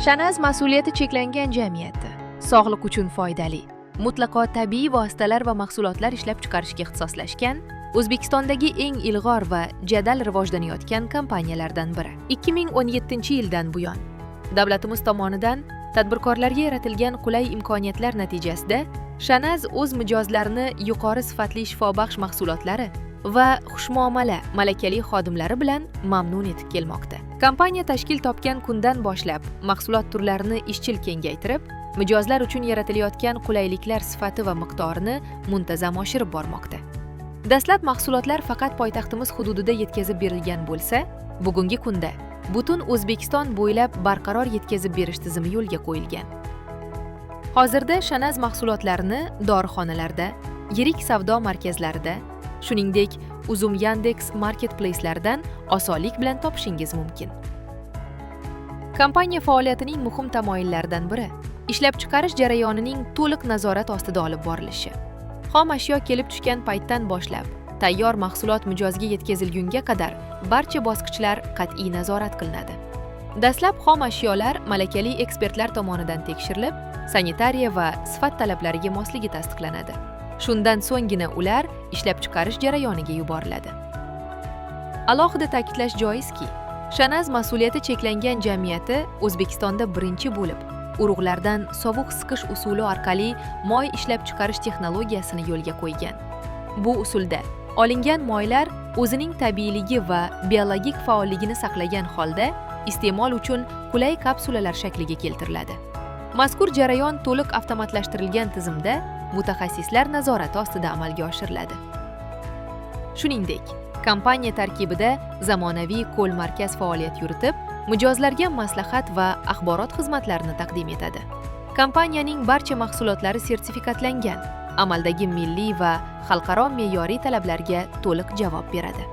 Shanaz mas'uliyati cheklangan jamiyati sog'liq uchun foydali, mutlaqo tabiiy vositalar va mahsulotlar ishlab chiqarishga ixtisoslashgan O'zbekistondagi eng ilg'or va jadal rivojlanayotgan kompaniyalardan biri. 2017-yildan buyon davlatimiz tomonidan tadbirkorlarga yaratilgan qulay imkoniyatlar natijasida Shanaz o'z mijozlarini yuqori sifatli shifobaxsh mahsulotlari va xushmuomala, malakali xodimlari bilan mamnun etib kelmoqda. Kompaniya tashkil topgan kundan boshlab mahsulot turlarini izchil kengaytirib, mijozlar uchun yaratilayotgan qulayliklar sifati va miqdorini muntazam oshirib bormoqda. Dastlab mahsulotlar faqat poytaxtimiz hududida yetkazib berilgan bo'lsa, bugungi kunda butun O'zbekiston bo'ylab barqaror yetkazib berish tizimi yo'lga qo'yilgan. Hozirda Shanaz mahsulotlarini dorixonalarda, yirik savdo markazlarida, shuningdek, Uzum, Yandex marketplace'lardan osonlik bilan topishingiz mumkin. Kompaniya faoliyatining muhim tamoyillaridan biri ishlab chiqarish jarayonining to'liq nazorat ostida olib borilishi. Xom ashyo kelib tushgan paytdan boshlab tayyor mahsulot mijozga yetkazilgunga qadar barcha bosqichlar qat'iy nazorat qilinadi. Dastlab xom ashyolar malakali ekspertlar tomonidan tekshirilib, sanitariya va sifat talablariga mosligi tasdiqlanadi. Shundan so'nggina ular ishlab chiqarish jarayoniga yuboriladi. Alohida ta'kidlash joizki, Shanaz mas'uliyati cheklangan jamiyati O'zbekistonda birinchi bo'lib urug'lardan sovuq siqish usuli orqali moy ishlab chiqarish texnologiyasini yo'lga qo'ygan. Bu usulda olingan moylar o'zining tabiiyligi va biologik faolligini saqlagan holda iste'mol uchun qulay kapsulalar shakliga keltiriladi. Mazkur jarayon to'liq avtomatlashtirilgan tizimda mutaxassislar nazorati ostida amalga oshiriladi. Shuningdek, kompaniya tarkibida zamonaviy call markaz faoliyat yuritib, mijozlarga maslahat va axborot xizmatlarini taqdim etadi. Kompaniyaning barcha mahsulotlari sertifikatlangan, amaldagi milliy va xalqaro me'yoriy talablarga to'liq javob beradi.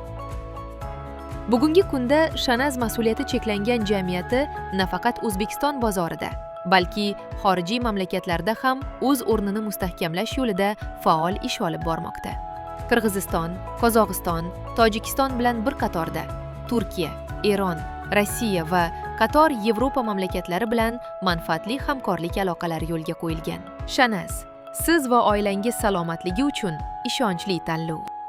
Bugungi kunda Shanaz mas'uliyati cheklangan jamiyati nafaqat O'zbekiston bozorida, balki xorijiy mamlakatlarda ham o'z o'rnini mustahkamlash yo'lida faol ish olib bormoqda. Qirg'iziston, Qozog'iston, Tojikiston bilan bir qatorda Turkiya, Eron, Rossiya va qator Yevropa mamlakatlari bilan manfaatli hamkorlik aloqalari yo'lga qo'yilgan. Shanaz, siz va oilangiz salomatligi uchun ishonchli tanlov.